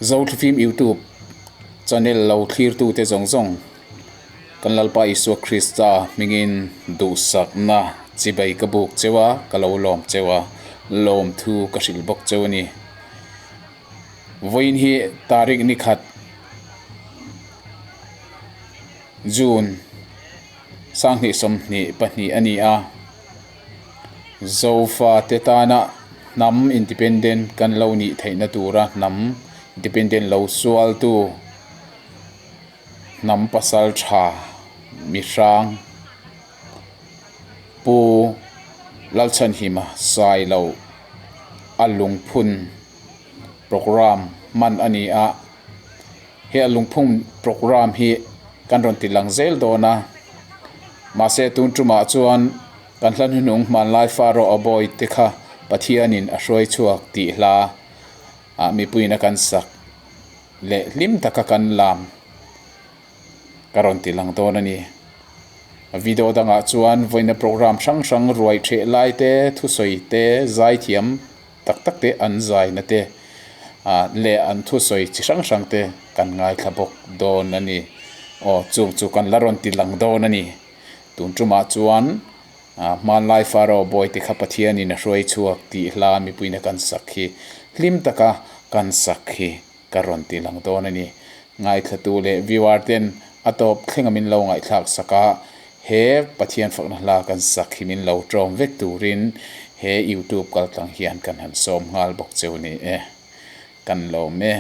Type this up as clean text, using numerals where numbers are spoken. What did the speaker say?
Zothlifim YouTube channel lo thlirtute zawng zawng kan Lalpa Isua Krista hmingin duhsakna chibai ka buk cheu a, ka lo lawm cheu a, lawmthu ka hrilh bawk cheu a ni. Vawiin hi tarik ni khat June sanghnih 22 a ni a, Zofa te tana hnam independent kan lo nih theihna tura hnam independent lo sualtu hnam pasal tha mihrang Pu Lalchhanhima Sailo a lungphun programme hman a ni a, he a lungphun programme hi kan rawn ti lang zel dawn a, mahse tun tumah chuan kan hla hnuhnung hmanlai Pharaoh a bawi te kha Pathianin a hruai chhuak tih hla ah mipuiin a kan sak leh hlim taka kan lam ka rawn ti lang dawn a ni. Video dangah chuan vawiina programme hrang hrang ruai theh lai te thusawi te zaithiam tak tak te an zaina te ah leh an thusawi chi hrang hrang te kan ngaithla bawk dawn a ni. Aw chung chu kan la rawn ti lang dawn a ni. Tun tumah chuan ah hmanlai Pharaoh bawi te kha Pathianin a hruai chhuak tih hla mipuina kan sak hi hlim taka kan sak hi ka rawn ti lang dawn a ni. Ngaithlatu leh viewer ten a tawp thlenga min lo ngaihthlak sak a, he Pathian fakna hla kan sak hi min lo tawm vek turin he YouTube kaltlang hian kan han sawm nghal bawk cheu ni e. Kan lawm e.